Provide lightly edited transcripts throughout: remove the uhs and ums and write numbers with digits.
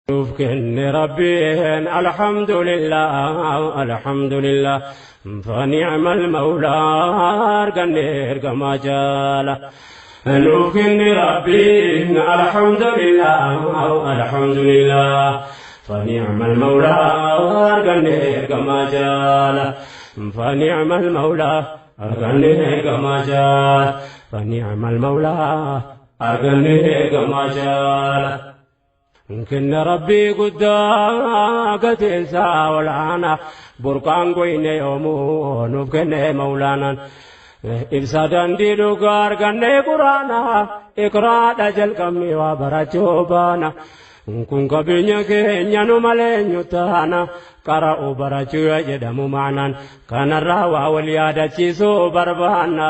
Nuuf kenne Rabbiin, alhamdulillah, alhamdulillah, فنعم المولى arganne ergamaa jaala. Nuuf kenne Rabbiin, alhamdulillah, alhamdulillah, فنعم المولى arganne ergamaa jaala. فنعم المولى arganne ergamaa jaala. فنعم المولى arganne ergamaa jaala. Kenna Rabbii guddaa gateensaa olaanaa burqaan goyne yoomuu nuuf kenne Mawlaanaan. Ibsa dandii dhugaa arganne Quraanaa, iqraadha jalqabne waa barachuu baana. Kun qabeenya keenya nu malee eenyu taana? Qara'uu barachuu yoo jedhamu maanaan kanarraa waa wal yaadachiisuu barbaanna.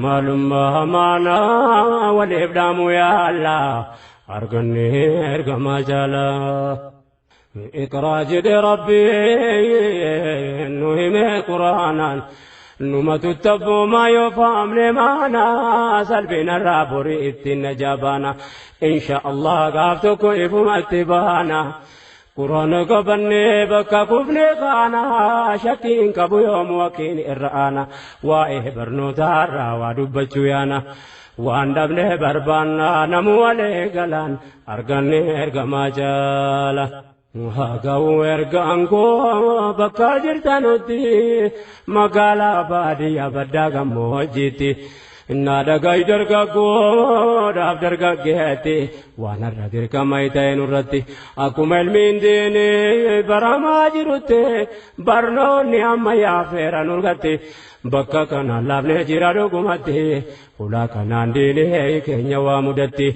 Maalummaa hamaanaa waliif dhaamu yaalla, arganne ergamaa jaalaa. Iqraa jedhe Rabbii nu hime Quraanaan. Numa tuttabboomaa yoo faamne maanaa salphinarraa borii ittiin najabaana. Insha Allah gaaf tokko ifumatti baana. Quraana qabannee bakka kufne kaana, shakkiin qabu yoomu wakiin irra aana. Waa'ee barnootaarraa waa dubbachuu yaana. Waan dhabne barbaanna namu walee galaan, arganne ergamaa jaala. Haa ga'u ergaan koo bakka jirtanutti, magaalaa baadiyyaa baddaa gammoojjiitti. Innaa dhagai dargaggoodhaaf dargaggeetti, waan har'a dirqama ta'e nurratti, akkuma ilmiin diinii baramaa jirutti barnoonni ammayyaa feera nurgatti, bakka kanaan laafnee jira dhugumatti. Hulaa kanaan diinii keenya waa mudatti,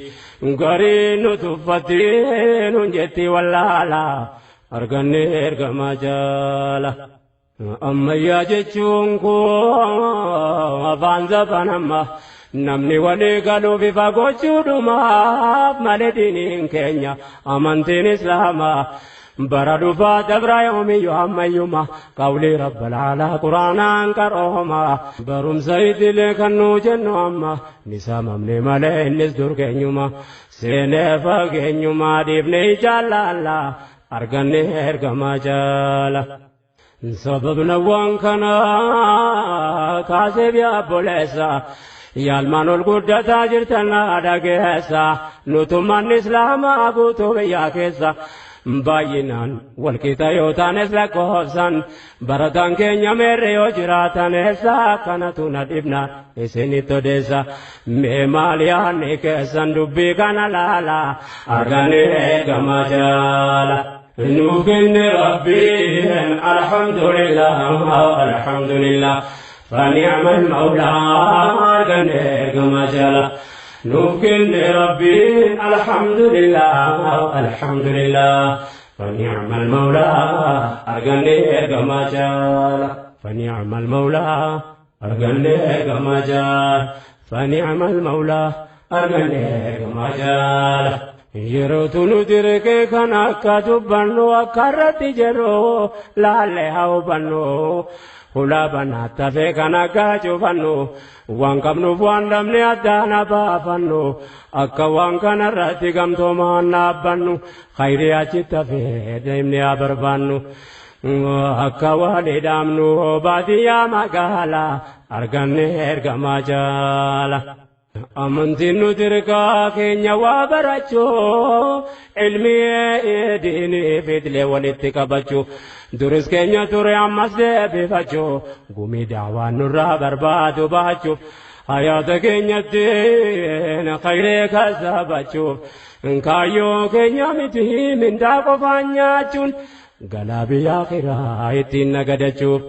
garii nu tuffatti nun jetti wallaala, arganne ergamaa jaala. Ammayyaa jechuun koo afaan zaban amma namni walii galuuf ifa gochuudhumaaf malee, diiniin keenya amantiin Islaamaa bara dhufaa dabra yoomiyyuu ammayyuma qawlii Rabbal aalaa Quraanaan qarooma. Barumsa idilee kan nuu jennu amma ni saamamne malee, innis dur keenyuma seenee fageenyuma dhiifne jaallalla, arganne ergamaa jaala. Sababna waan kana kaasee obboleessa yaalmaan ol guddataa jirtan dhageessa, nutummaan Islaamaa guutuu biyyaa keessa baay'inaan walqixa yoo taanes, lakkoofsan barataan keenya meerre yoo jiraatan eessa? Kanatu na dhibna isinitti odeessa. Mee maal yaadni keessan dubbii kana laala, arganne ergamaa jaala. Nuuf kenne Rabbiin, alhamdulillah, alhamdulillah, فنعم المولى arganne ergamaa jaala. Nuuf kenne Rabbiin, alhamdulillah, alhamdulillah, فنعم المولى arganne ergamaa jaala. فنعم المولى arganne ergamaa jaala. فنعم المولى arganne ergamaa jaala. Yerootu nu dirqee kan akka dubbannu, akka irratti jedhu laallee haa hubannu. Hulaa banaa tafee kan akka cufannu, waan qabnuuf waan dhabne addaan baafannu, akka waan kanarratti gamtoomaan dhaabbannu, khayrii achitti hafee deemnee haa barbaannu. Akka walii dhaamnu baadiyyaa magaalaa, arganne ergamaa jaala. Amantiin nu dirqaa keenya waa barachuu, ilmi diinii fidilee walitti qabachuu, duris keenya ture ammas deebifachuu, gumii daawaan nurraa barbaadu baachuuf, hayaata keenyatti khayree kasabachuuf, kaayyoo keenya miti mindaa qofaan nyaachuun, galaa biyya akhiraa ittiin nagadachuuf.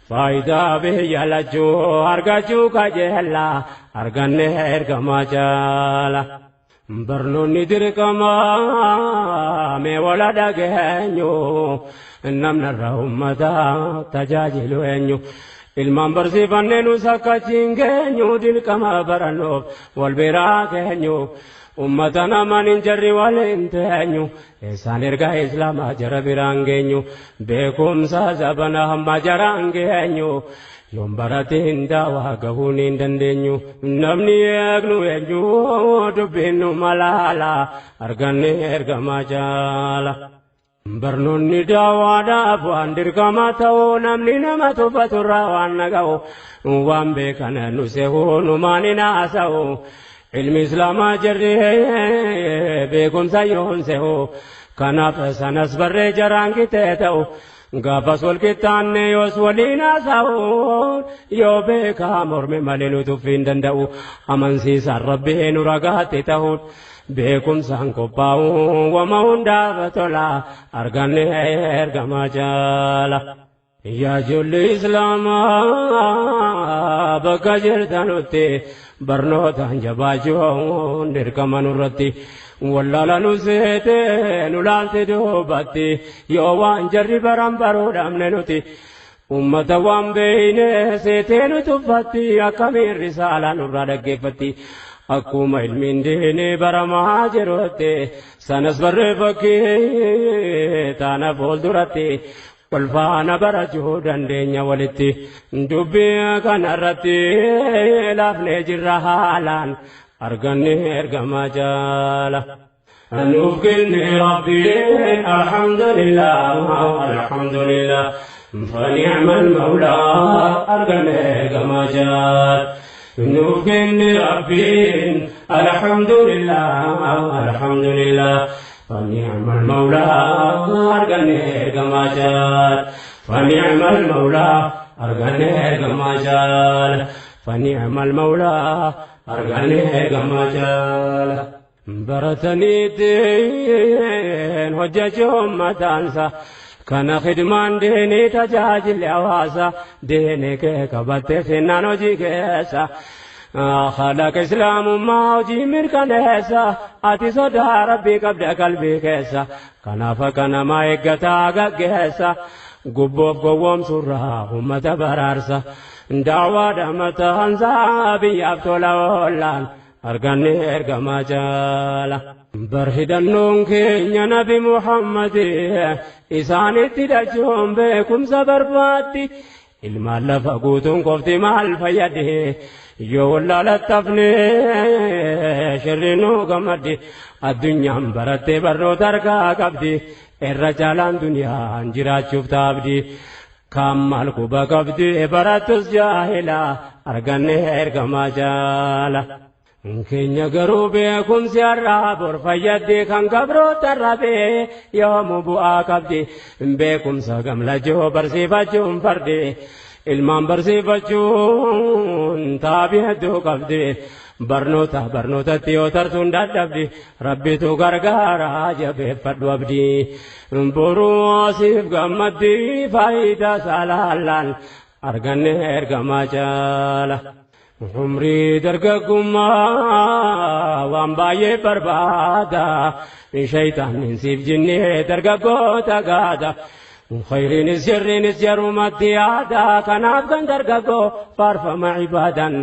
Faayidaa biyya lachuu argachuu kajeellaa, arganne ergamaa jaala. Barnoonni dirqamaa mee wala dhageenyu, namnarra ummata tajaajilu eenyu? Ilmaan barsiifannee nus akkachiin geenyu, dirqama barannoof wal biraa keenyu. Ummata namaan hin jarri waliin teenyu isaan ergaa islaamaa jara biraan geenyu beekumsa zabana hamma jaraan geenyu yoon baratiin daawaa gahuun hin dandeenyu namni eegnu eenyu dubbiin nu malaala arganne ergamaa jaala. Barnoonni daawaadhaaf waan dirqama ta'u namni nama tuffaturraa waan naga'u waan beekan nu se'uu numaan hin haasa'u. Ilmi islaamaa jarri beekumsa yoon se'u kanaaf sanas barree jaraan qixee ta'u gaafas wal qixxaanne yoos waliin haasa'u yoo beekaa morme malee nu tuffii hin danda'u amansiisaan rabbii nu ragaatti ta'uun beekumsaan qophaa'u wama hundaaf tola arganne ergamaa jaala. Yaa ijoollee islaamaa bakka jirtanutti barnootaan jabaachuun dirqama nurratti wallaala nu seete nu laalte duubatti yoo waan jarri baran baruu dhabne nuti ummata waan beeyne seetee nu tuffatti akkamiin risaalaa nurraa dhaggeeffatti. Akkuma ilmiin diinii baramaa jirutti sanas barree fakkii taana fuulduratti wal faana barachuu dandeenya walitti dubbii kanarratti laafnee jirra haalaan arganne ergamaa jaala. Nuuf kenne Rabbiin alhamdulillah alhamdulillah فنعم المولى أرجنا ergamaa jaala. Nuuf kenne Rabbiin alhamdulillah alhamdulillah فنعم المولى أرجنا ergamaa jaala. فنعم المولى أرجنا ergamaa jaala. فنعم المولى أرجنا ergamaa jaala. Barataniitiin hojjechuun mataansa kana khidmaan diinii tajaajilli hawaasa diinii kee qabattee finnaan hojii keessa. Khalaqa islaamummaa hojii mirkaneessa ati sodaa rabbii qabda qalbii keessa kanaaf akka namaa eeggataa gaggeessa gubboof gowwoomsurraa uummata baraarsa daawwaadha mataansaa biyyaaf tola oollaan arganne ergamaa jaala. Bar hidhannoon keenya nabi Muhammad isaanitti dhachuun beekumsa barbaaddi. Ilmaan lafa guutuun qofti maal fayyade yoo wallaalattafne shirri nu gammaddi. Addunyaan barattee barnoota harkaa qabdi irra caalaan duniyaan jiraachuuf taabdi. Kan maal quba qabdi barattus jaahila arganne ergamaa jaala. Keenya garuu beekumsi har'aa bor fayyadde kan gabroota rabee yoomuu bu'aa qabdi. Beekumsa gamlachuu barsiifachuun fardi. Ilmaan barsiifachuun taabii hedduu qabdi. Barnoota barnootatti yoo tartuun dadhabdi. Rabbitu gargaara jabeeffadhu abdii. Boruu asiif gammaddi faayidaa saalaallaan arganne ergamaa jaala. Umrii dargaggummaa waan baay'ee barbaada. Shayitaanni siif jinnee dargaggoota gaada. Khayriinis sirriinis jarumatti yaada. Kanaaf kan dargaggoo faarfama ibaadan.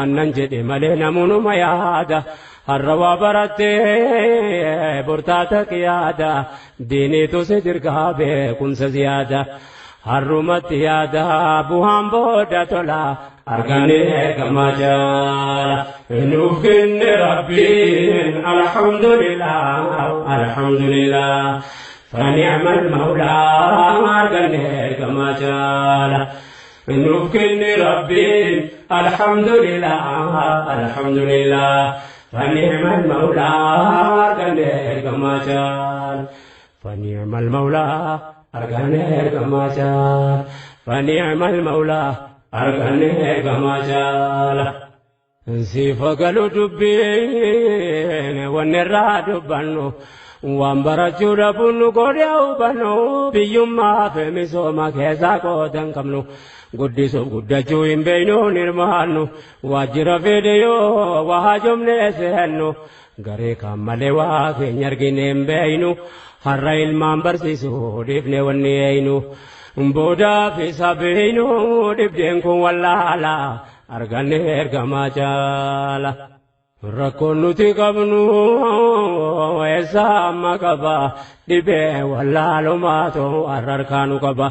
Annan jedhe malee namoonni yaada. Har'a waa barattee bortaata qiyaada. Diiniitu si dirgaa beekumsa ziyaada. Har'umatti yaada bu'aan booda tola. Arganne ergamaa jaala. Nuuf kenne Rabbiin alhamdulillah alhamdulillah. فنعم المولى أرجنا ergamaa jaala. Nuuf kenne Rabbiin alhamdulillah alhamdulillah. فنعم المولى أرجنا ergamaa jaala. فنعم المولى أرجنا ergamaa jaala. فنعم المولى arganne ergamaa jaala. Sifa galu dubbiin wanni irraa dubbannu waan barachuu dhabuun nu godhee hubannu biyyummaa fi misooma keessaa qooda hin qabnu guddisuuf guddachuu hin beeknu hirmaannu waajjira fedhe yoo waa haajomnee seennu garee kaan malee waa keenya argine hin beeknu har'a ilmaan barsiisuu dhiifne wanni eeynu boodaa fi sabeeynu dhibdeen kun wallaala arganne ergamaa jaala. Rakkoon nuti qabnu eessa amma qaba, dhibee wallaalumaatu har'arkaanu qaba.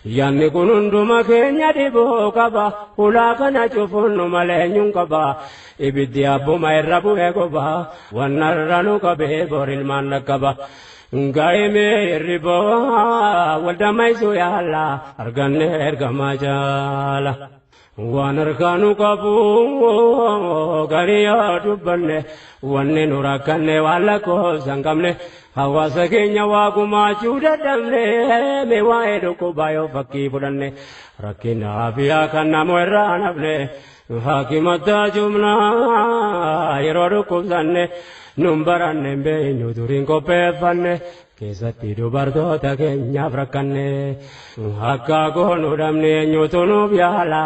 Yaanni kun hunduma keenya dhibuu qaba, hulaa kana cufuun nu malee eenyuun qaba. Ibiddi abbuma irra bu'ee goba, wannarra nu qabee bor ilmaan dhaqqaba. Gaa'imee hirriboo waldammaysuu yaala, arganne ergamaa jaala. Waan harkaanu qabu garii yoo dubbanne, wanni nu rakkanne waan lakkoofsa hin qabne, hawaasa keenya waa gumaachuu dadhabne. Mee waa'ee dhukkubaa yoo fakkii fudhanne, rakkina afiyaa kan namu irraa nafne, hakimataa jumnaa yeroo dhukkubsanne nun baranne hin beeknu, duriin qopheeffanne, keessatti dubartoota keenyaaf rakkanne, akka goonu dhabne, eenyutu nuuf yaala,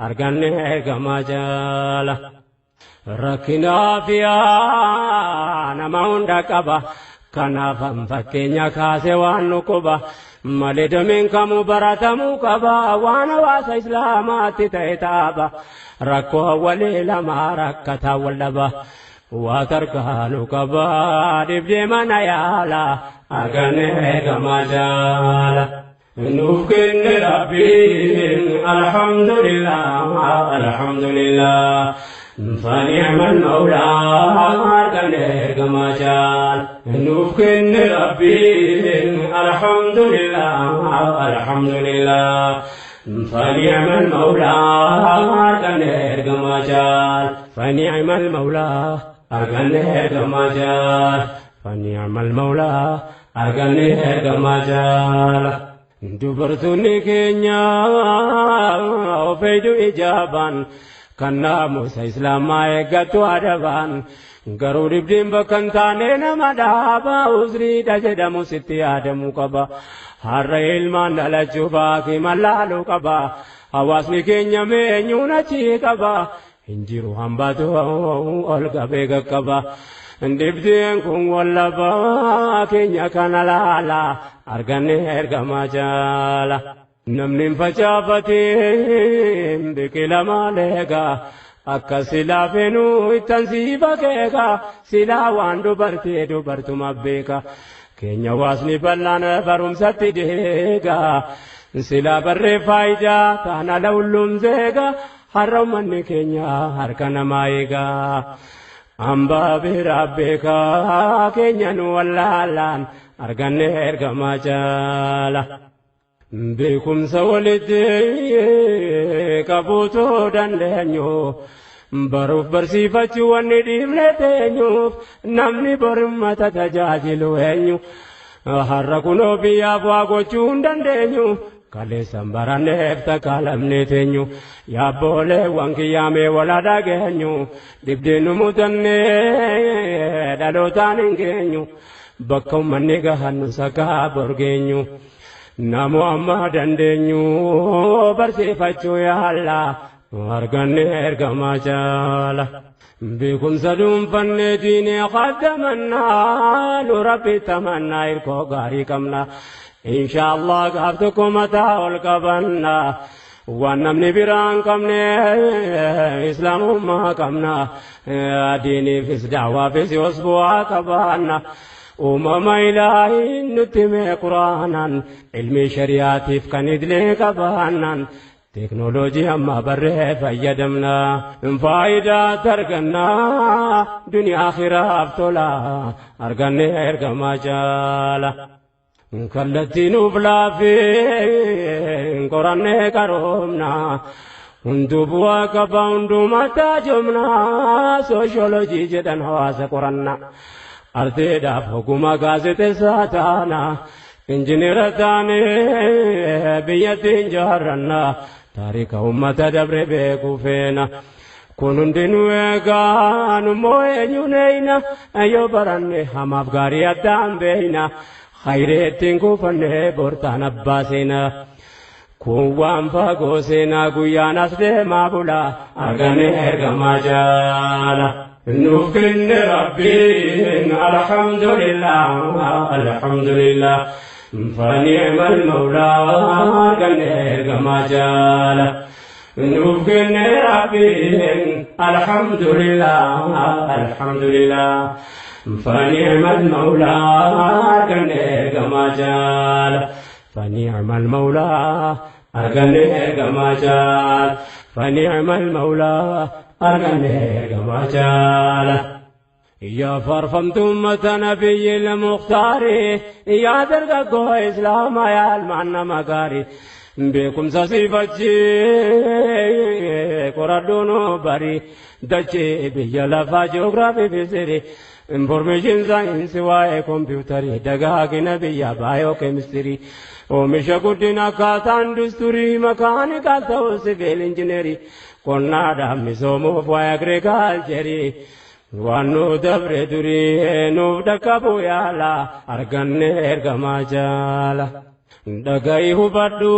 arganne ergamaa jaala. Rakkina afiyaa nama hunda qaba. Kanaaf fakkeenya kaase waan nu quba. Malee dameen kamuu baratamuu qaba. Waan hawaasa islaamaatti ta'e taaba. Rakkoo walii lama rakkataa wal dhaba. Waa tarkaanu qaba, dhibdee mana yaala, arganne ergamaa jaala. Nuuf kenne Rabbiin, alhamdulillah, alhamdulillah. فنعم المولى arganne ergamaa jaala. Nuuf kenne Rabbiin, alhamdulillah, alhamdulillah. فنعم المولى arganne ergamaa jaala. فنعم المولى arganne ergamaa jaala. فنعم المولى arganne ergamaa jaala. Dubartoonni keenya ofeedu ijaabaan kan naamusa islaamaa eeggattu adabaan, garuu dhibdeen bakka hin taane nama dhaaba, uzriidha jedhamu sitti yaadamuu qaba. Har'a ilmaan dhalachuu baakii laaluu qaba. Hawaasni keenya meenyuun achii qaba. Hin jiru hambatu ol qabee qaqqaba. Dhibdeen kun wallabaa keenya kana laala, arganne ergamaa jaala. Namni hin facaafatiin biqila maaleega, akka silaa fenuu ittan sii bakeeka, silaa waan dubartii dubartuma beeka. Keenya hawaasni bal'aan barumsatti deega. Silaa barree faayidaa taana lawulluun zeega, har'a uummanni keenya harka namaa eega. Hambaa biraa beekaa keenya nu wallaalaan, arganne ergamaa jaala. Beekumsa walitti qabuutu dandeenyu, baruuf barsiifachuu wanni dhiifne teenyuuf, namni borummata tajaajilu eenyu? Har'a kunoo biyyaaf waa gochuu hin dandeenyu. Kaleessan baranneef takka teenyu, yaabbooleewwan kiyyaamee wala dhageenyu, dhibdeen nu mudannee dhalootaan hin geenyu, bakka uummanni gahannu sakkaa borgeenyu. Namu amma dandeenyu barsiifachuu yaalla, arganne ergamaa jaala. Beekumsa dhuunfannee diinee qaddamannaa, nu Rabbi tamannaa, hirkoo gaarii qabna. Insha Allah gaaf tokko mataa ol qabanna. Waan namni biraan qabne islaamummaa qabna. Diiniifis daawwaafis yoos bu'aa qabaanna. Uumama ilaahiin nutti mee quraanaan, ilmi shari'aatiif kan idilee qabaannaan, teeknooloojii amma barree fayyadamna. Faayidaa arganna, duniyaa akhiraaf tola, arganne ergamaa jaala. Kallattii nuuf laafee qorannee qaroomna. Hunduu bu'aa qaba, hundumaa taajomna, sooshoolojii jedhan hawaasa qoranna. Arteedhaaf ogummaa gaazexeessaa taana. Injineera taanee biyyattiin jaarranna. Taarika uummata dabre beekuu feena. Kun hundinuu eegaa nummoo eenyuun eeyna, yoo baranne hamaaf gaarii addaan beeyna. Hayreettiin kuufannee bortaan abbaa seenaa. Kun waan fagoo seenaa, guyyaan as deemaa bula, arganne ergamaa jaala. Nuuf kenne Rabbiin, alhamdulillah, alhamdulillah. فنعم المولى arganne ergamaa jaala. Nuuf kenne Rabbiin, alhamdulillah, alhamdulillah. فنعم المولى أرجن كما جال، فنعم المولى أرجن كما جال، فنعم المولى أرجن كما جال. يا فرفمت أمة نبي المختار، يا درقة إسلام يا المعنى مقاري، beekumsa siifachii qoradhuun bari dachee biyya lafaa ji'oogiraafii fi sirii information saayinsii waa'ee kompiitarii dagaagina biyya baayoo keemistirii oomisha guddina akkaataa industirii makaanikaal ta'uu siviil injineerii qonnaadhaan misoomuuf waa'ee agirikaalcherii waan nu dabre durii nuuf dhaqqabu yaala arganne ergamaa jaala. Dhaga'i hubadhu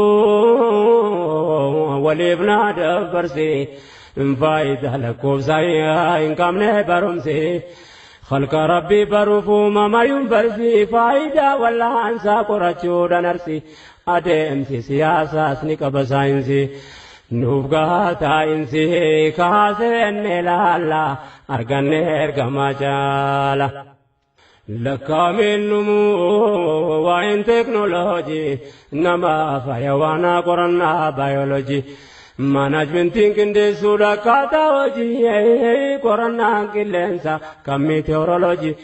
waliif naa dabarsi, faayidaa lakkoofsa hin qabne barumsi. Khalqa Rabbii baruuf uumama yuunivarsiitii faayidaa wallaansaa qorachuudhaan arsi, adeemsi siyaasaas ni qaba saayinsii. Nuuf gahaa taa'insi kaasenne ilaalla arganne ergamaa jaala. Lakkaa'ameen dhumuu waa'een teeknooloojii nama faaya qorannaa baayoloojii. Maanaajmentiin qindeessuudha akkaataa hojii qorannaan qilleensa kan meteoroloojii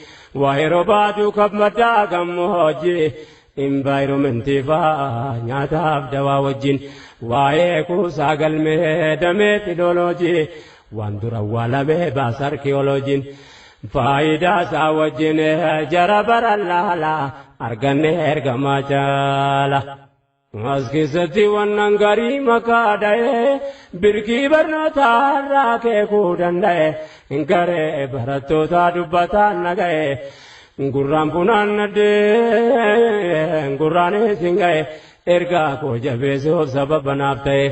waa'ee roobaatu kan maddaa gammoojii envaayiroomentii fa'aa nyaataaf dawaa wajjin waa'ee kuusaa galmee damee filooloojii waan dura awwaalamee baasa arkiyooloojiin. Faayidaa isaa wajjin jara bara laala arganne ergamaa jaala. As keessatti wannan garii makaa dha'ee birkii barnootaa irraa keekuu danda'e, garee barattoota dubbataan naga'e, gurraan funaan naddee gurraan isin ga'e, ergaa koo jabeessuuf sababa naaf ta'e,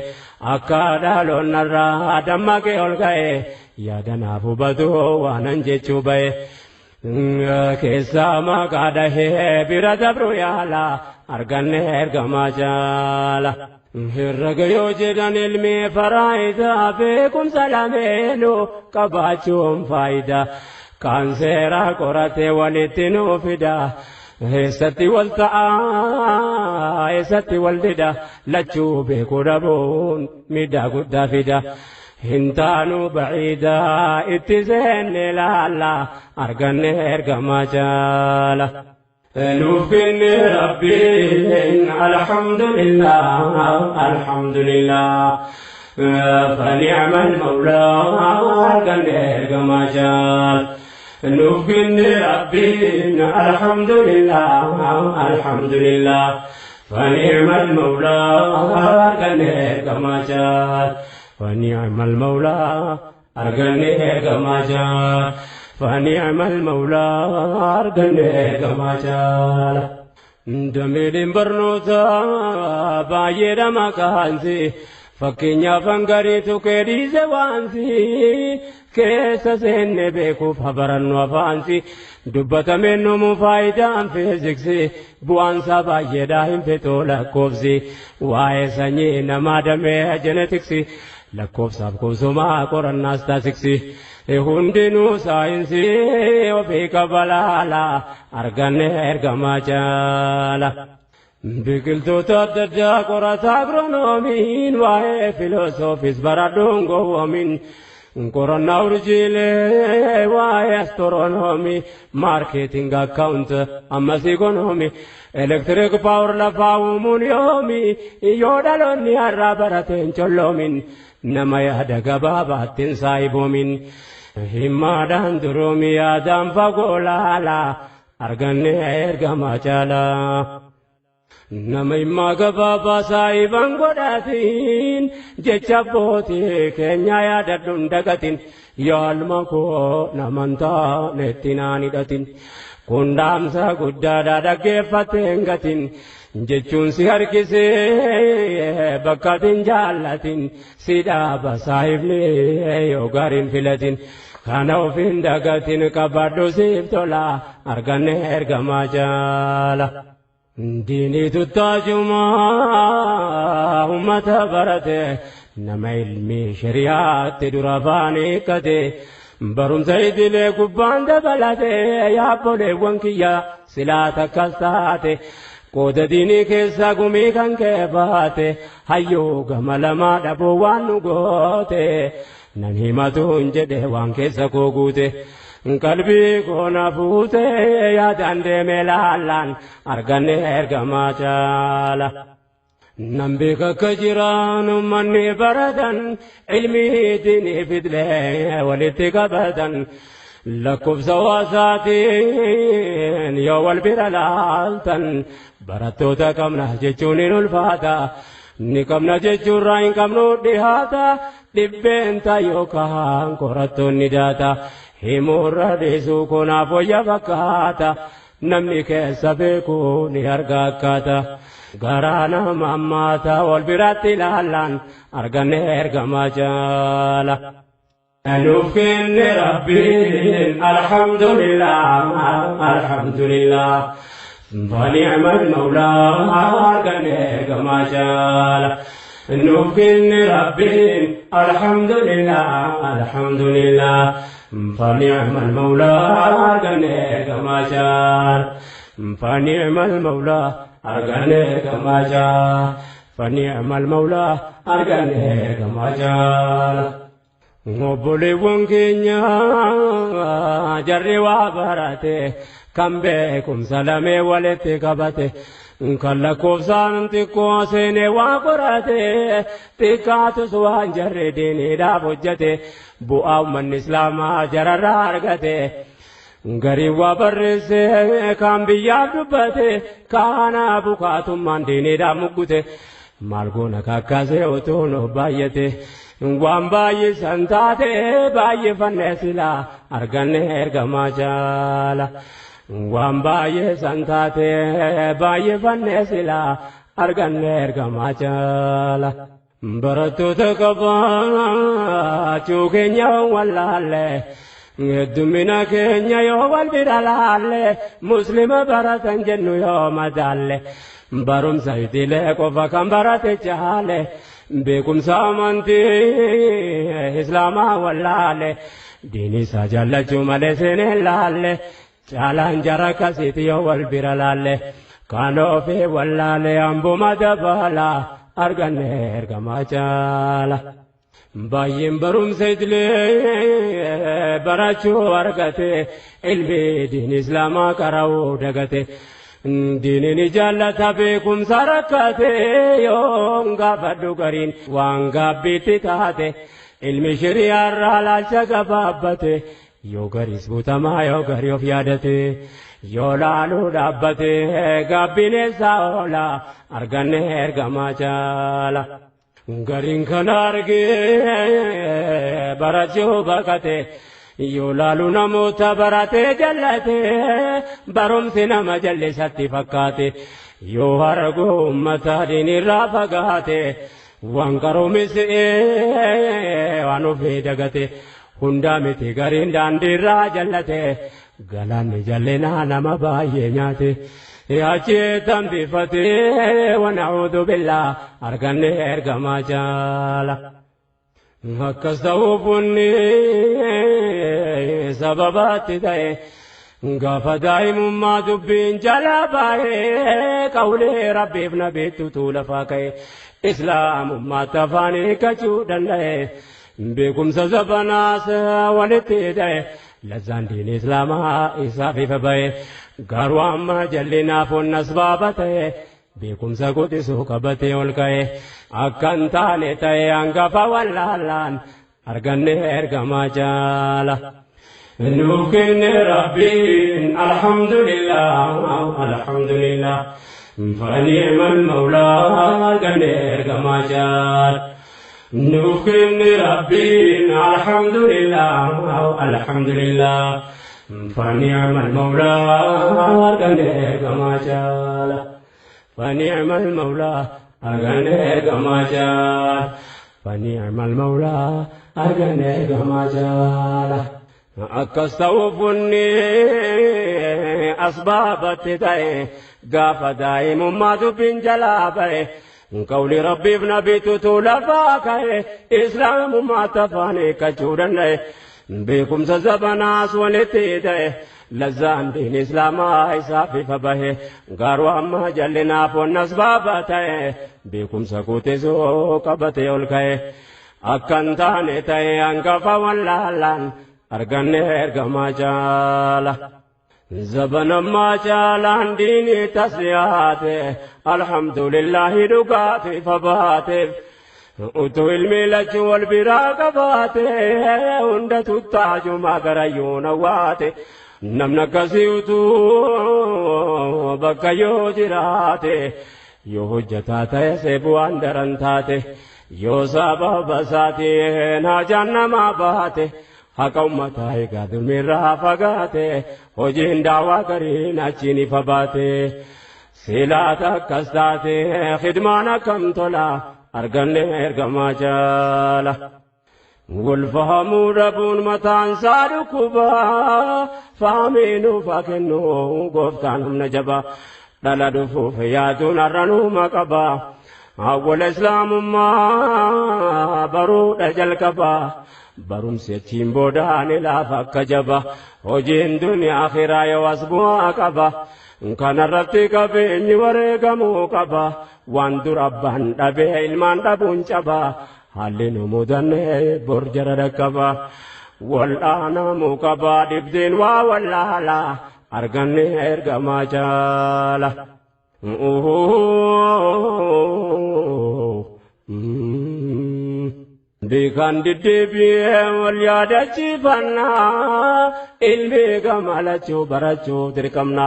akka dhaloonnarraa dammaqee ol ka'e yaada naaf hubatu waanan jechuu ba'e. Keessaa maqaa dhahee bira dabru yaala arganne ergamaa jaala. Herrega yoo jedhan ilmi faraayidaa beekumsa lameenuu qabaachuun faayidaa. Kaan seera qoratee walitti nuu fida. Eessatti wal ta'a, eessatti wal dida, lachuu beekuu dhabuun miidhaa guddaa fida. Hin taanu baciidaa itti seenne laalla arganne ergamaa jaala. Nuuf kenne Rabbiin, alhamdulillah, alhamdulillah. فنعم المولى أرجن ergamaa jaala. Nuuf kenne Rabbiin, alhamdulillah, alhamdulillah. فنعم المولى أرجن ergamaa jaala. فنعم المولى أرجن ergamaa jaala. فنعم المولى أرجن ergamaa jaala. Dameeleen barnootaa baay'eedha maqaansi, fakkeenyaaf hangariitu keedhiise waansi keessa seenne beekuuf habarannu afaansi dubbatameen numu faayidaan fiiziksii bu'aansaa baay'eedha hin fixuu lakkoofsi, waa'ee sanyii namaa damee jenetiksii lakkoofsaaf kuusumaa qorannaas taasiksi hundinuu saayinsii ofii qabalaala arganne ergamaa jaala. Biqiltoota adda addaa qorata agronoomiin, waa'ee filoosoofis baradhuun gowwoomin, qorannaa urjiilee waa'ee astiroonoomii, maarkeeting akkaawunt ammas ikonoomii, elektiriik paawar lafaa uumuun yoomi, yoo dhaloonni har'aa barateen colloomin, nama yaada gabaabaattiin saayiboomin, himmaadhaan duroomi yaadaan fagoo laala arganne ergamaa caalaa. Nama himmaa gabaabaa saahiban godhatiin, jecha abbootii keenya yaadadhuun dagatin, yaalma koo naman taanetti naan hidhatin. Kun dhaamsa guddaadha dhaggeeffatteen gatin, jechuun si harkisee bakkatin jaallatin, si dhaaba saahibni yoo gaariin filatin. Kana ofiin dagatin qabadhu siif tola arganne ergamaa jaala. Diinii tuttaajumaa ummata barate Nama ilmi shari'aatti dura afaan hiikkate barumsa idilee gubbaan dabalate yaabboleewwan kiyya silaa takkas taate qooda diinii keessaa gumii kan kee baate hayyuu gama lamaa dhabuu waan nu goote nan himatuun jedhe waan keessa koo guute. Qalbii koona fuute yaadaan deemee laallaan arganne ergamaa caala. Nan beeka akka jiraan uummanni baratan ilmii diinii fidlee walitti qabatan lakkoofsa hawaasaatiin yoo wal bira laaltan barattoota qabna jechuun hin ulfaata. Ni qabna jechuurraa hin qabnu dhihaata dhibbeenta yookaan qorattoonni daata. Himuurra dhiisuu kunaaf wayya fakkaata namni keessa beeku ni arga akkaata. Garaa nama ammaata wal biratti ilaallaan arganne ergamaa jaala. Nuuf kenne Rabbiin alhamdulillah alhamdulillah. فنعم المولى arganne ergamaa jaala. Nuuf kenne Rabbiin alhamdulillah alhamdulillah. فنعم المولى arganne ergamaa jaala. فنعم المولى arganne ergamaa jaala. فنعم المولى arganne ergamaa jaala. Obboleewwan keenya jarri waa barate kan beekumsa lamee walitti qabate kan lakkoofsaan xiqqoo seenee waa qorate xiqqaatus waan jarri diiniidhaaf hojjete bu'aa uummanni islaamaa jararraa argate. Gariin waa barreesse kan biyyaaf dubbate kaana bukaatummaan diiniidhaaf muggute maal goona kakkaasee utuu nuuf baay'ate. Waan baay'isan taate baay'ifannee silaa arganne ergamaa jaala. Waan baay'isan taate baay'ifannee silaa arganne ergamaa jaala. Barattoota qabaachuu keenya wallaalle heddumina keenya yoo wal bira laalle muslima baratan jennu yoo madaalle barumsa idilee qofa kan barate caale beekumsa amantii islaamaa wallaale diinii isaa jaallachuu malee seeneen laalle caalaan jara akkasiiti yoo wal bira laalle kan ofii wallaale hambuma dabala arganne ergamaa caala. Baay'een barumsa idilee barachuu argate ilmi diin islaamaa qara'uu dagate. Diiniin jaallata beekumsa rakkate yoon gaafadhu gariin waan gaabbiitti taate ilmi shiriyaarraa laalcha gabaabbate yoo gariis guutamaa yoo garii of yaadate yoo laaluu dhaabbate gaabbiin eessaa oola arganne ergamaa jaala. Gariin kana argee barachuu baqate. Yoo laalu namoota baratee jallate barumsi nama jallisatti fakkaate yoo argu uummata diinirraa fagaate waan qaroomisee waan ofii dagate hundaa miti gariin daandiirraa jallate galaanni jallinaa nama baay'ee nyaate. Achi tambifate wana'uudhu billaa arganne ergamaa jaala. Akkas ta'uuf wanni sababaatti ta'e gaafa daa'imummaa dubbiin jalaa baay'ee qawlee rabbiif nabiitu lafaa ka'e islaamummaatti afaan hiikkachuu danda'e beekumsa zabanaas walitti ta'e lazzaan diin islaamaa isaaf ifa ba'e garuu amma jallinaaf onna asbaaba ta'e. Beekumsa guddisuu qabatee ol ka'e akka hin taane ta'e hangafa wallaalaan arganne ergamaa jaala. Nuuf kenne Rabbiin alhamdulillah alhamdulillah fani'mal mawlaa arganne ergamaa jaala. Nuuf kenne Rabbiin alhamdulillah alhamdulillah fani'mal mawlaa arganne ergamaa jaala. فنعم المولى أرجعني كما جاء فنعم المولى أرجعني كما جاء Akkas ta'uuf wanni asbaabatti ta'e gaafa daa'imummaa dubbiin jalaa ba'e Qawli rabbiif nabiitu lafaa ka'e islaamummaa tafaanii kachuu danda'e. Beekumsa zabanaas walitti ta'e lazzaan diin islaamaa isaaf ifa bahe garuu amma jallinaaf wannas baaba ta'e beekumsa kutisoo qabate ol ka'e akkan taane ta'e hangafa wallaalaan arganne ergamaa jaala. Zabanammaa caalaan diinii tas dhiyaate alhamdulillahi dhugaatiif abaateef. Utuu ilmi lachuu wal biraa qabaate hunda tuttaajuma garayyuu nawwaate namni akkasii utuu bakka yoo jiraate yoo hojjataa ta'e seefu waan daran taate yoo sababa isaatiin hajaan namaa baate haqa uummataa egaa dhulmirraa fagaate hojiin daawaa gariin achiin ifa baate silaata akkas taate khidmaan akkam tola. Arganne ergamaa jaala. Wal fahamuu dhabuun mataan isaa dhukkubaa fahamee nuuf haa kennu gooftaan humna jabaa dhala dhufuuf yaaduun har'a nuuma qaba. Awwala islaamummaa baruudha jalqabaa barumsi achiin boodaan ilaafa akka jaba hojiin duniyaa akhiraa yoo as bu'aa qaba. Kanarratti qabeenyi wareegamuu qaba. Waan dura abbaan dhabee ilmaan dhabuun caba. Haalli nu mudanne bor jara dhaqqaba. Wal'aanamuu qaba dhibdeen waa wallaala arganne ergamaa jaala. Beekan deddeebi'ee wal yaadachiifannaa ilmi gamalachuu barachuu dirqamna.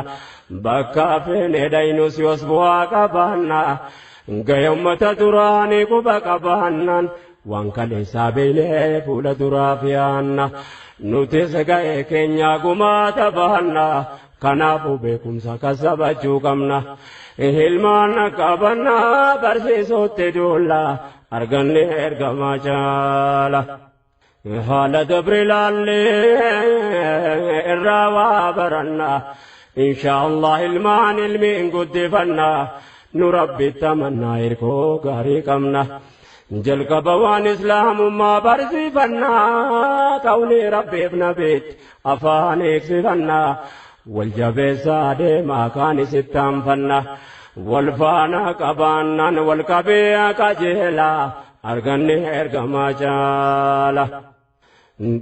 Bakka feene dhaynus yoos bu'aa qabaanna gahee uummata duraanii quba qabaannaan waan kaleessaa beeknee fuula duraaf yaanna nutis gahee keenya gumaata baanna kanaafuu beekumsa kasabachuu qabna ilmaan qabanna barsiisuutti duulla arganne ergamaa jaala. Haala dabre laallee irraa waa baranna. Inshaallah ilmaan ilmiin guddifanna nu rabbitti amannaa hirkoo gaarii qabna. Jalqaba waan islaamummaa barsiifanna qawli rabbiif nabiitti afaan eegsifanna. Wal jabeessaa deemaa kaan isitti aanfanna. Wal faana qabaannaan wal qabee qajeelaa arganne ergamaa jaala.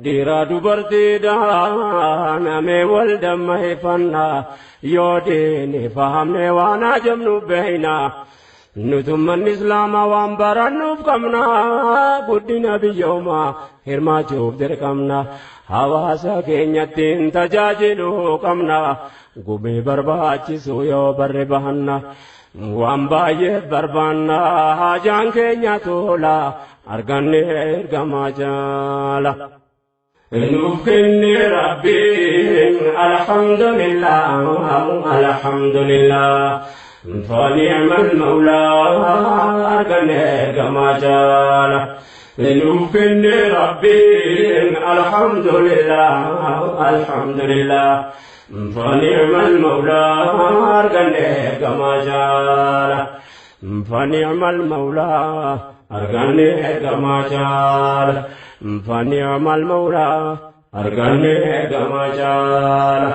Dhiira dubartiidhaan amee wal dammeeffannaa yoo diini fahamne waan ajabnu beeyna. Nutummanni islaamaa waan barannuuf qabna guddina biyyoomaa hirmaachuuf dirqamna. Hawaasa keenyattiin tajaajiluu qabna gumii barbaachisu yoo barre bahanna. Waan baay'ee barbaanna hajaan keenya tola arganne ergamaa jaala. Nuuf kenne rabbiin alhamdulillah alhamdulillah fani'mal mawlaa arganne ergamaa jaala. Nuuf kenne rabbiin alhamdulillah alhamdulillah fani'mal mawlaa arganne ergamaa jaala. Fani'mal mawlaa arganne ergamaa jaala. Fani'mal mawlaa arganne ergamaa jaala.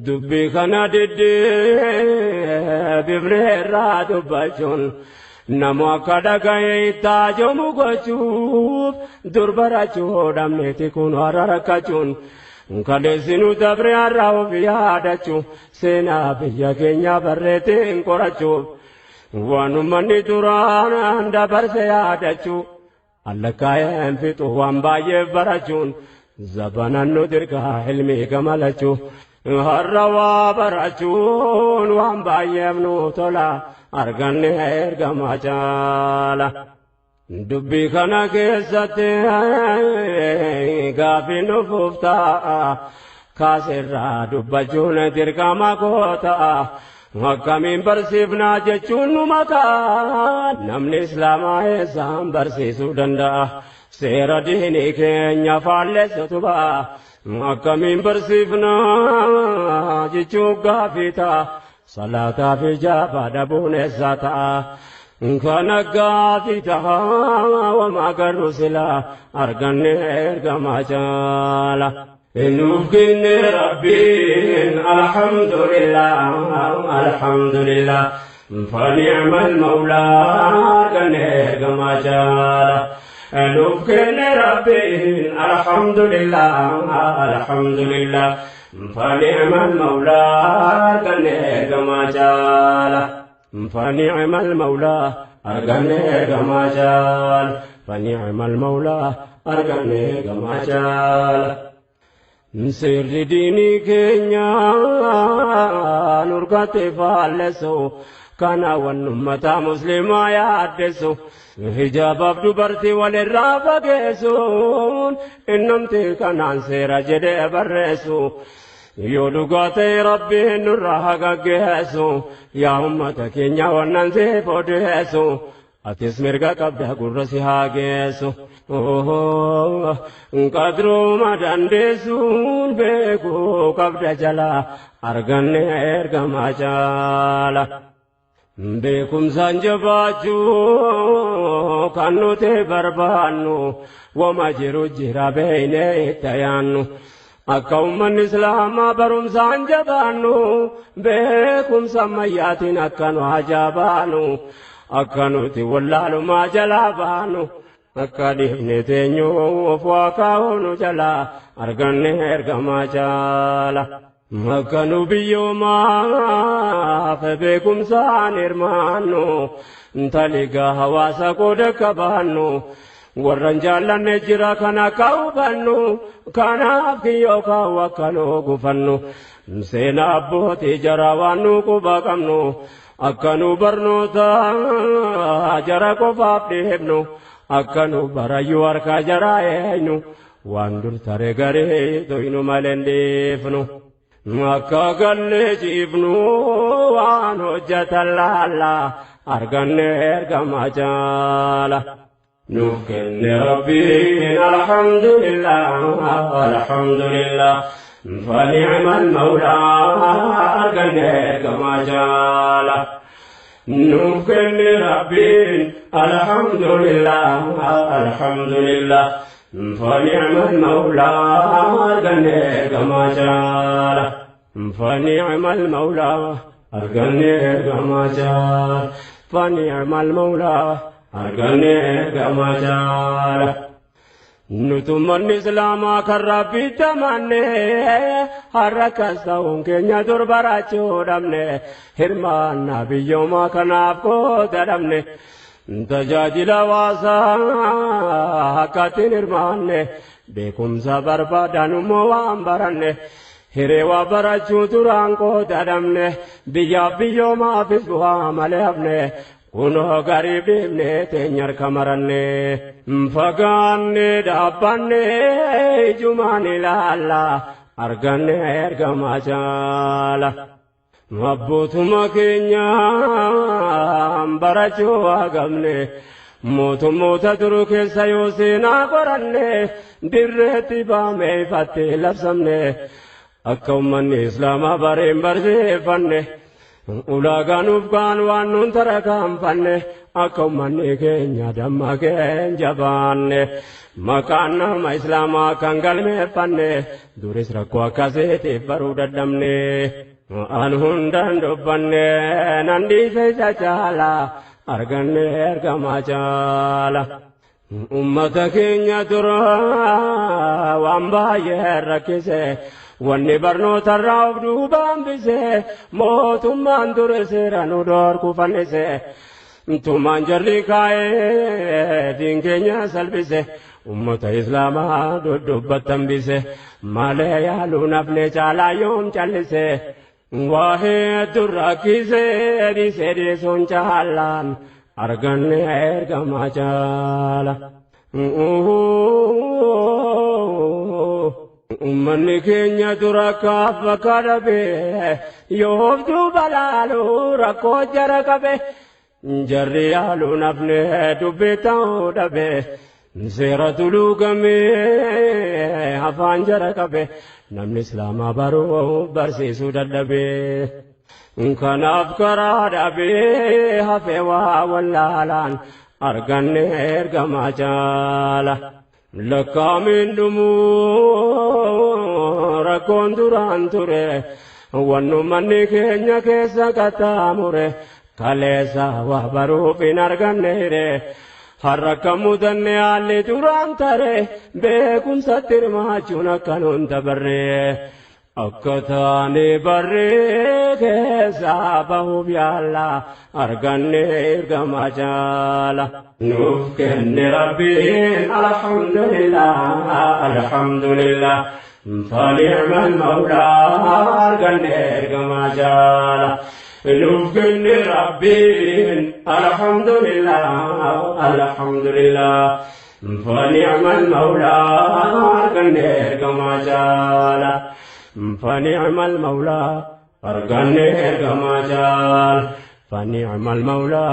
Dubbii kana deddeebifnee irraa dubbachuun nama akka dhaga'ee itti ajamu gochuuf dur barachuu dhabneeti kun har'a rakkachuun kaleessinu dabre har'a of yaadachuu seenaa biyya keenya barreetiin qorachuuf waan uummanni duraan dabarse yaadachuu allakkaa'een fixu waan baay'eef barachuun zabanan nu dirqaa ilmii gamalachuu har'a waa barachuun waan baay'eef nu tola arganne ergamaa jaala. Dubbii kana keessatti gaafii nufuuf ta'a kaasirraa dubbachuun dirqama koo ta'a. Akkamiin barsiifnaa jechuun nu makaa namni islaamaa eessaan barsiisuu danda'a. Seera diinii keenya faallessatu ba'a. Akkamiin barsiifnaa jechuun gaafii ta'a. Salaataa fi jaafaa dhabuun eessaa ta'a. Kana gaafi tahaa wama garuu sila arganne ergamaa caala. Nuuf kenne Rabbiin alhamdulillah alhamdulillah فنعم المولى arganne ergamaa caala. Nuuf kenne Rabbiin alhamdulillah alhamdulillah فنعم المولى arganne ergamaa caala. فنعم المولى arganne ergamaa caala. فنعم المولى arganne ergamaa caala. Seerri diinii keenya nurgate faallessu kana wan ummata muslimaa yaaddessu hijaabaaf dubartii walirraa fageessuun innumti kanaan seera jedhee barreessu yoo dhugaa ta'e Rabbiin nurraa haa gaggeessu yaa ummata keenya wannan siif odeessu atis mirga qabda gurra si haa geessu. Qadruma dandeessuun beekuu qabda jala arganne ergamaa caala. Beekumsaan jabaachuu kan nuti barbaannu wama jiru jira beeynee itti yaannu. Akka uummanni islaamaa barumsaan jabaannu beekumsa ammayyaatiin akka nu hajaabaanu akka nuti wallaalumaa jalaa baanu akka dhiifne teenyuuf waa kaa'uu jalaa arganne ergamaa caala. Akka nu biyyoomaaf beekumsaan hirmaannu taligaa hawaasa qooda qabaannu warran jaallanne jira kana akka hubannu kanaaf kiyyoo kaa'u akka nu gufannu seenaa abbootii jara waan nu quba qabnu akka nu barnoota jara qofaaf dhiifnu akka nu barayyuu harka jara eenyu waan dur tare garee toynu malee hin dhiifnu. Akka gallee ciifnu waan hojjetan laalla arganne ergamaa caala. Nuuf kenne Rabbiin alhamdulillah alhamdulillah فنعم المولى arganne ergamaa caala. Nuuf kenne Rabbiin alhamdulillah alhamdulillah فنعم المولى arganne ergamaa caala. فنعم المولى arganne ergamaa caala. فنعم المولى arganne ergamaa caala. Nutummanni islaamaa kan Rabbitti amanne har'a akkas ta'uun keenya dur barachuu dhabne hirmaannaa biyyoomaa kanaaf qooda dhabne tajaajila hawaasaa akkaatiin hirmaanne beekumsa barbaadan immoo waan baranne hiree waa barachuu duraan qooda dhabne biyyaaf biyyoomaafis bu'aa malee hafne. Kunoo garii dhiibne teenya harka maranne fagaanne dhaabbanne ijumaan ilaalla arganne ergamaa caala. Abbootuma keenyaan barachuu hagamne mootummoota duru keessa yoo seenaa qoranne dirreetti baamee ifatti labsamne akka uummanni islaamaa bareen barsiifanne. Ulaagaa nuuf kaan waan nuun tarkaanfanne akka uummanni keenya dammaqeen jabaanne maqaan nama islaamaa kan galmeeffanne duris rakkoo akkasiitiif baruu dadhabne. An hundaan dubbanne nan dhiise isa caala arganne ergamaa caala. Ummata keenya dura waan baay'ee rakkise. Wanni barnootarraa of duuba hambise mootummaan ture seera nu dhorku fannise tumaan jarri kaa'ee diin keenya salphise ummata islaamaa duddubbatti hambise malee yaaluu nafne caalaa yoom callise waa hedduu rakkise dhiise dhiisuun caalaan arganne ergamaa caala. Uummanni keenya dura kaaf bakka dhabe yoof duuba laalu rakkoo jara qabe jarri yaaluu nafne dubbii ta'uu dhabe seera tuluugamee afaan jara qabe namni islaamaa baruu barsiisuu dadhabe. Kanaaf karaa dhabee hafe waa wallaalaan arganne ergamaa jaala. Lakkaamiin dhumuu rakkoon duraan ture wannu manni keenya keessa qaxxaamure kaleessa waa baruuf hin arganne hire. Har'a akka mudanne haalli duraan tare beekumsatti hirmaachuun akka nuun dabarre. Akka taane barree keessaa bahuuf yaalla arganne ergamaa jaala. Nuuf kenne Rabbiin alhamdulillah alhamdulillah. فنعم المولى arganne ergamaa jaala. Nuuf kenne Rabbiin alhamdulillah alhamdulillah. فنعم المولى arganne ergamaa jaala. فنعم المولى arganne ergamaa jaala. فنعم المولى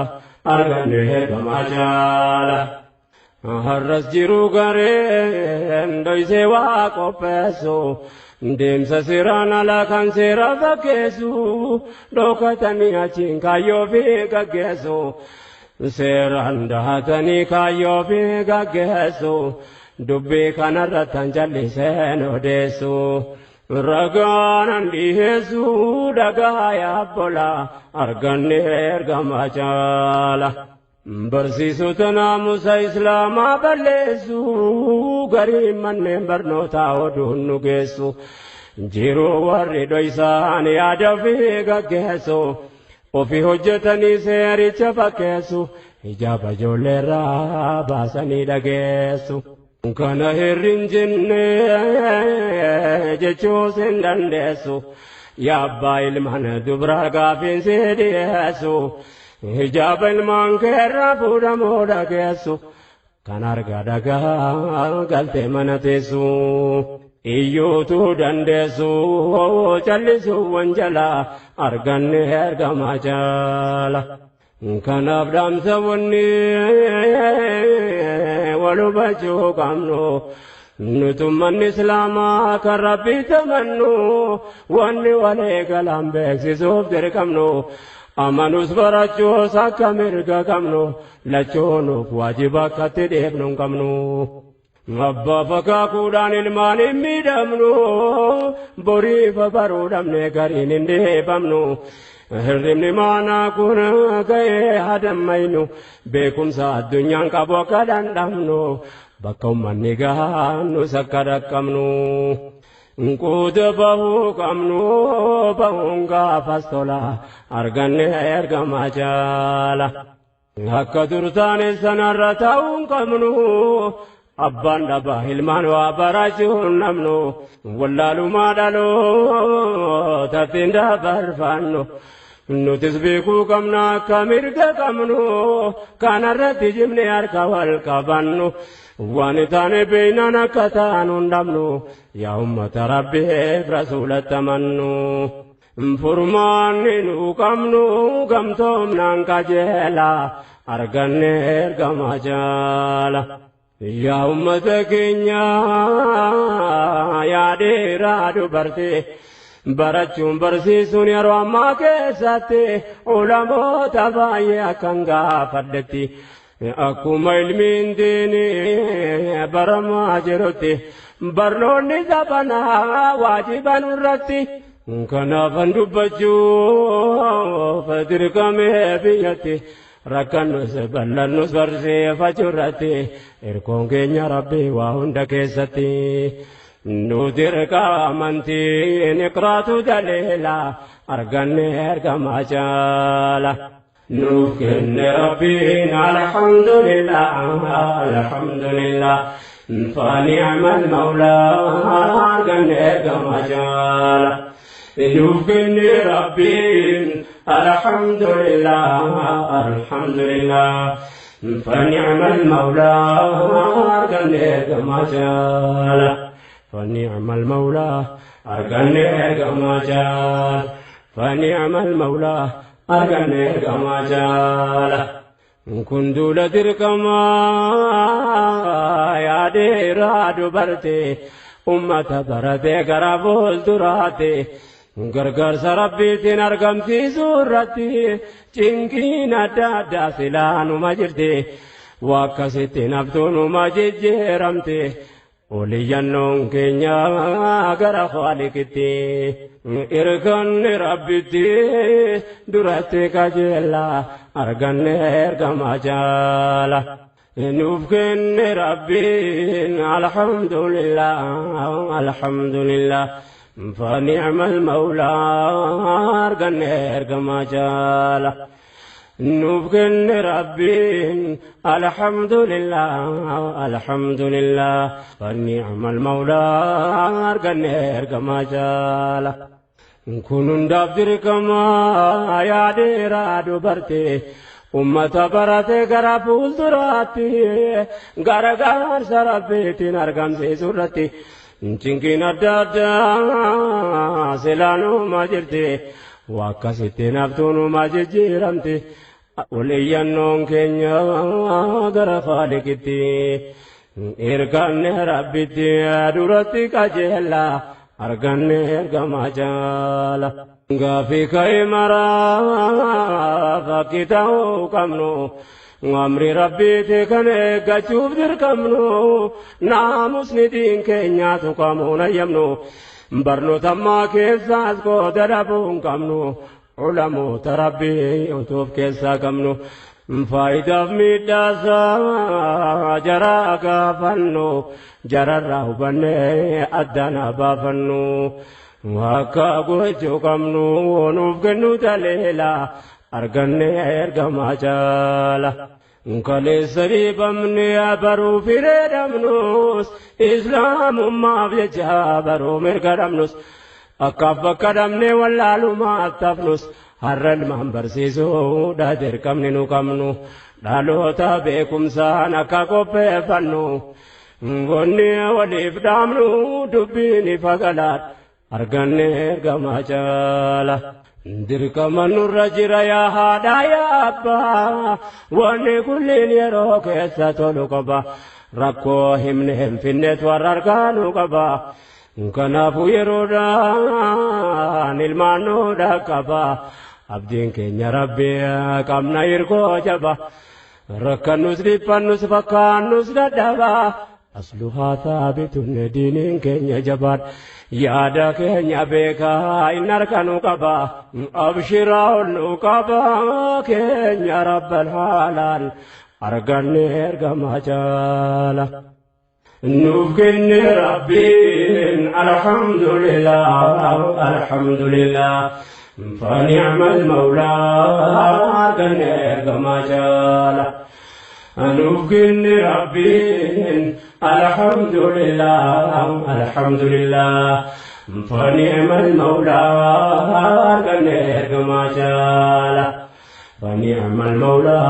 arganne ergamaa jaala. Har'as jiru gareen dhoysee waa qopheessu deemsa seeraan alaa kan seera fakkeessu dhokatanii achiin kaayyoo fi gaggeessu seeraan dahatanii kaayyoo fi gaggeessu dubbii kanarratti han jalliseen odeessu. Ragaanan dhiheessu dhagaa yaabbola arganne ergamaa jaala. Barsiisota naamusa Islaamaa balleessu gariin manneen barnootaa oduun nu geessu. Jiruu warri dhoysaan yaada ofii gaggeessu. Ofii hojjetanii seericha fakkeessu. Hijaaba ijoolleerraa baasanii dhageessu. Kana hirrin jenne jechuus hin dandeessu. Yaabbaa ilmaan dubraa gaafiin si dhiyeessu. Hijaaba ilmaan keerraa fuudhamoo dhageessu. Kan argaa dhagaa galtee mana teessu. Iyyuutu dandeessu callisuu wanjalaa arganne ergamaa jaala. Kanaaf dhaamsa wanni wal hubachuu qabnu. Nutummanni Islaamaa kan Rabbii tamannu wanni walee galaan beeksisuuf dirqamnu. Amanus barachuus akka mirga qabnu lachoonuuf waajiba akkatti dhiifnu hin qabnu. Abbaa fakaakuudhaan ilmaan hin miidhamnu boriif baruu dhabne gariin hin dhiifamnu. Hirribni maanaa kun ga'ee hadammaynu beekumsa addunyaan qabu akka dhandhamnu bakka uummanni gahaannus akka dhaqqabnu. Quuta bahuu qabnu bahuun gaafas tola arganne ergamaa jaala. Akka dur taane sanarra ta'uu hin qabnu abbaan dhabaa ilmaan waa barachuu hin dhabnu wallaalumaa dhalootatti hin dabarfannu. Nutis beekuu qabna akka mirga qabnu kanarratti jimne harka wal qabannu. Waan taane beeknaan akka taanu hin dhabnu yaa ummata Rabbiif rasuulatti amannu. Furmaanni nu qabnu gamtoomnaan qajeela arganne ergamaa jaala. Yaa ummata keenya yaa dhiiraa dubartii barachuun barsiisuun yeroo ammaa keessatti ulamoota baay'ee akkan gaafadhetti. Akkuma ilmiin diinii baramaa jirutti barnoonni zabanaa waajiba nurratti. Kanaafan dubbachuuf dirqamee biyyatti rakkannus bal'annus barsiifachuu irratti erkoon keenya Rabbii waa hunda keessatti. Nu dirqa amantiin iqraatu daleela arganne ergamaa jaala. Nuuf kenne Rabbiin alhamdulillah alhamdulillah. فنعم المولى arganne ergamaa jaala. Nuuf kenne Rabbiin alhamdulillah alhamdulillah. فنعم المولى arganne ergamaa jaala. فنعم المولى arganne ergamaa jaala. فنعم المولى arganne ergamaa jaala. Kun duula dirqamaa yaa dhiiraa dubartii ummata baratee gara fuulduraatti. Gargaarsa rabbiitiin argamsiisuu irratti cinqiin adda addaa silaanuma jirti. Wakkasitti naftuunuma jijjiiramti. Oliyyannoon keenya gara Khaaliqitti. Irkanni rabbitti duratti qajeela arganne ergama jaala. Nuuf kenne rabbiin alhamdulillah alhamdulillah. فنعم المولى أرقن إرقما جالا. نوف كن ربين الحمد لله الحمد لله فنعم المولى أرقن إرقما جالا. كنون دابدر كما يا ديرا دبرتي ummata barate gara fuulduraatti gargaarsa rabbiitiin argamsiisuu irratti cinqiin adda addaa silaanuma jirti. Wakkasitti naftuunuma jijjiiramti. Oliyyannoon keenya gara Khaaliqitti. Erganne rabbitti duratti qajeela arganne ergama jaala. Gaafii ka'e maraa fakkii ta'uu qabnu. Amri rabbiiti kan eeggachuuf dirqamnu. Naamusni diin keenyaa tuqamuun ayyamnu. Barnoota ammaa keessaas qooda dhabuu hin qabnu. Ulamoota rabbii utuuf keessaa qabnu. Faayidaaf miidhaasaa jaraa gaafannu. Jararraa hubannee addaan baafannu. Akka gochuu qabnu nuuf kennu taleela arganne ergama jaala. Kaleessa dhiibamne baruu firee dhabnus islaamummaaf jecha baruu mirga dhabnus akkaaf bakka dhabne wallaalumaaf tafnus har'a ilmaan barsiisuudha dirqamni nu qabnu dhaloota beekumsaan akka qopheeffannu wanni waliif dhaamnu dubbiin ifa galaadha arganne ergama jaala. Dirqama nurra jira yaa haadha yaa abbaa wanni kulliin yeroo keessa tolu qaba rakkoo himne hin finnetu warra argaanu qaba. Kanaafuu yeroodhaan ilmaan nu dhaqqaba abdiin keenya rabbi qabna hirkoo jaba rakkannus dhiphannus fakkaannus dadhaba. Asluhaa saabitun diiniin keenya jabaadha. Yaada keenya beekaa inni harka nu qaba. Abshiraa ol nu qaba keenya rabbal haalaan arganne ergama jaala. Nuuf kenne rabbiin alhamdulillah alhamdulillah. فنعم المولى arganne ergama jaala. Nuuf kenne rabbiin الحمد لله الحمد لله فنعم المولى أرقني إرقما جالا. فنعم المولى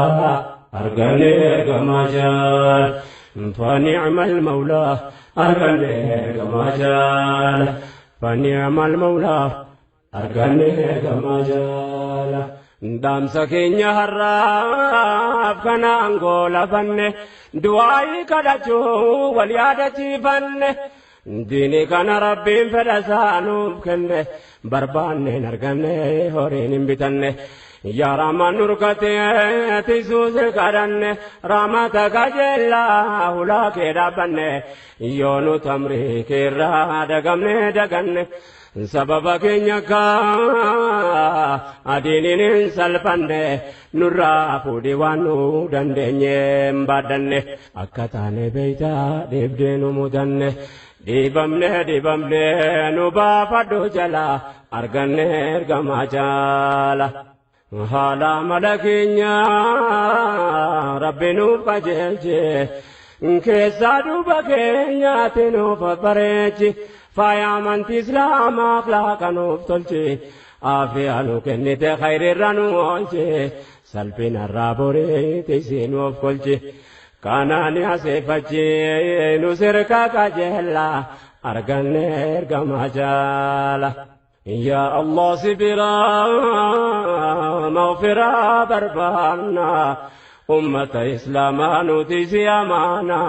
أرقني إرقما جالا. فنعم المولى أرقني إرقما جالا. فنعم المولى أرقني إرقما جالا. Dhaamsa keenya har'aaf kanaan goolabanne du'aayii kadhachuu wal yaadachiifanne diini kana rabbiin fedha isaa nuuf kenne barbaanneen arganne horiin hin bitanne. Yaa Rahmaan nurkatee tisuuse kadhanne rahmata qajeelaa hulaa kee dhaabbanne yoo nu tamrii keerraa dagamne daganne. Sababa keenya kaa adiiniin hin salphanne nurraa fuudhii waan nu dandeenye hin baadhanne akka taane beeytaa dhiibdee nu mudanne dhiibamne dhiibamne nu baafadhu jala arganne ergama jaala. Haala mala keenya rabbi nuuf qajeelche keessaa duuba keenyaatti nuuf bareechi. Faaya amantii islaamaa akhlaaqa nuuf tolche aafiyaa nu kennite khayriirra nu oolche salphinarraa boreeti isii nuuf kolche kanaan aseeffachi nu sirka qajeella arganne ergama jaala. Yaa Allah si biraa maghfiraa barbaanna ummata islaamaa nuti si amaana.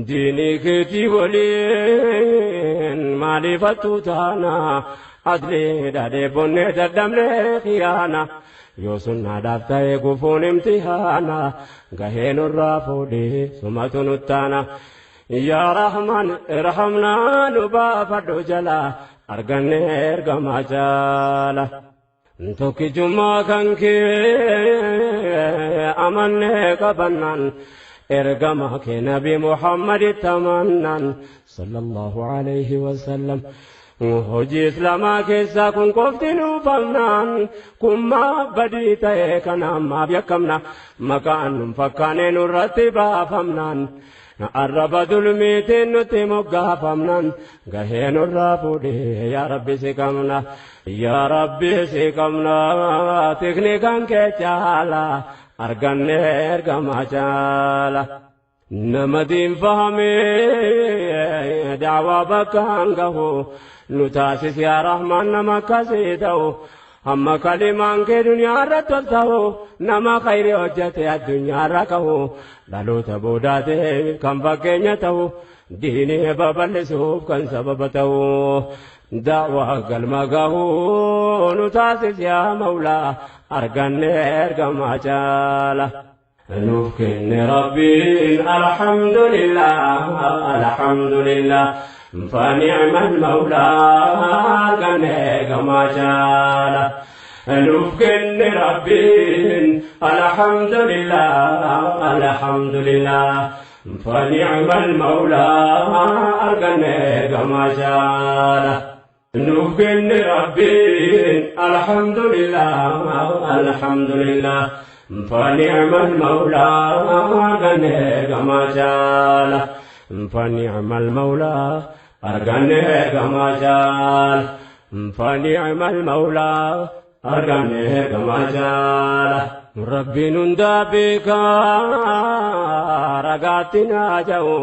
Diinii keetii waliin maaliifattu taana Adliidha dheebonnee dadhabnee khiyaana. Yoo sunnaadhaaf ta'e gufuun imtihaana. Gahee nurraa fuudhee sumatu nuttaana. Yaa Rahman irhamnaa nu baafadhu jala argannee ergamaa jaala. Tokkichummaa kan kee amannee qabannaan ergama kee Nabi Muhammaditti amannaan sallallahu alayhi wasallam. Hojii Islaamaa keessaa kun qofti nuufamnaan kun maaf badii ta'e kana ammaaf yakkamna maqaan nun fakkaanee nurratti baafamnaan. Arraba dulmiitiin nutti moggaafamnaan gahee nurraa fuudhee yaa Rabbi si qabna yaa Rabbi si qabna tikni kan kee caala argannee ergamaa caala. Nama diin fahamee daawaa bakkaan gahu nu taasis yaa Rahmaan nama akkasii ta'u. Hamma kalimaan kee duniyaa irratti ol ta'u nama khayrii hojjete addunyaa irra kahu dhaloota boodaatiif kan fakkeenya ta'u diinii babal'isuuf kan sababa ta'u da'waa galma gahu nu taasis yaa Mawlaa arganne ergamaa caala. Nuuf kenne Rabbiin alhamdulillah alhamdulillah فنعم المولى arganne ergamaa caala. Nuuf kenne Rabbiin alhamdulillah alhamdulillah فنعم المولى arganne ergamaa caala. Nuuf kenne Rabbiin alhamdulillah alhamdulillah فنعم المولى arganne ergamaa caala. فنعم المولى arganne ergamaa caala. فنعم المولى arganne ergamaa caala. Rabbiin hundaa beekaa ragaatti naa ja'u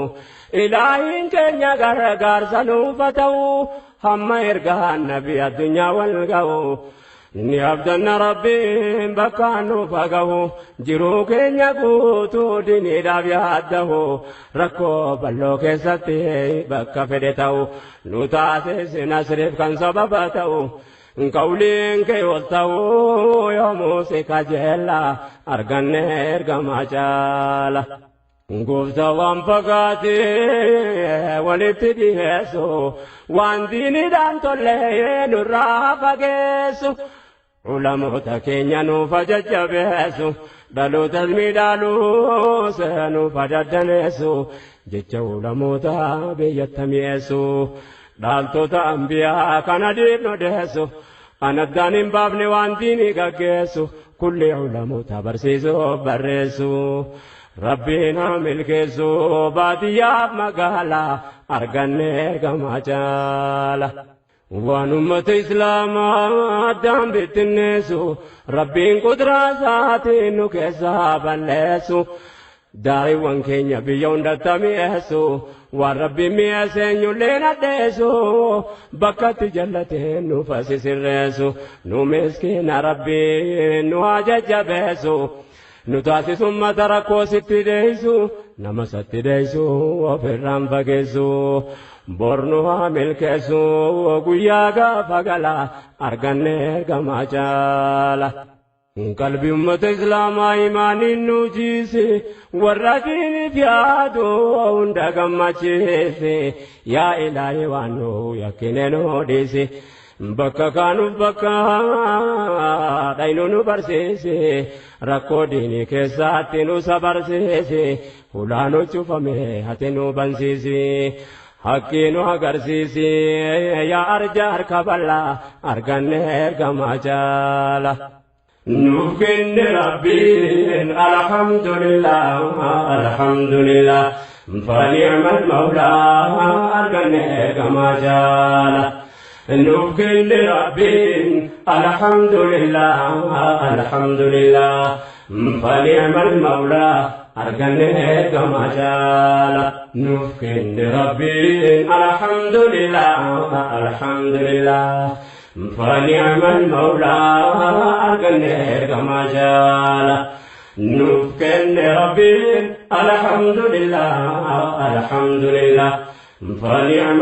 ilaahiin keenya gargaarsa nuuf haa ta'u hamma ergaan nabi addunyaa wal ga'u. Ni abdanna Rabbiin bakka nuuf haa gahu jiruu keenya guutuu diiniidhaaf yaaddahu rakkoo bal'oo keessatti bakka fedhe ta'u nu taasise nasriif kan sababa ta'u. Qawliin kee ol ta'u yoomuu si kajeella arganne ergamaa caala. Gooftaa waan fagaatee walitti dhiyeessu waan diiniidhaan tollee nurraa fageessu. Ulamoota keenya nuuf jajjabeessu dhalootas miidhaaluus nuuf daddaneessu jecha ulamoota biyyatti mi'eessu. Dhaaltota ambiyaa kana diifnu deessu anaddaan hin baafne waan diinii gaggeessu kulli ulamoota barsiisuuf barreessu. Rabbiin haa milkeessu baadiyyaaf magaalaa arganne ergamaa caala. Waan ummata Islaamaa addaan bittinneessu Rabbiin qudraa isaatiin nu keessaa balleessu. Daariiwwan keenya biyya hundatti mi'eessu waan Rabbiin mi'eesse eenyullee nadheessu bakkatti jallatee nu sirreessu nu miskiina Rabbiin nu haa jajjabeessu. Nu taasisu ummata rakkoo sitti deessu nama satti deessu ofirraan fageessu. Bornu haa milkeessu guyyaa gaafa galaa arganne ergamaa caala. Qalbii ummata Islaamaa imaaniin nu jiise warra diiniif yaadu hunda gammachiise yaa Ilaahi waan nu yakkine nu dhiise. Bakka kaanuuf bakka dhaynu nu barsiise rakkoo diinii keessatti nu sabarsiise hulaa nu cufame ati nu bansiise. Haqqii nu agarsiise yaa arja harka bal'aa arganne ergamaa caala. Nuuf kenne Rabbiin alhamdulillah alhamdulillah فنعم المولى arganne ergamaa caala. Nuuf kenne Rabbiin alhamdulillah alhamdulillah فنعم المولى arganne ergamaa caala. Nuuf kenne Rabbiin alhamdulillah alhamdulillah فنعم المولى arganne ergamaa caala. Nuuf kenne Rabbiin alhamdulillah alhamdulillah فنعم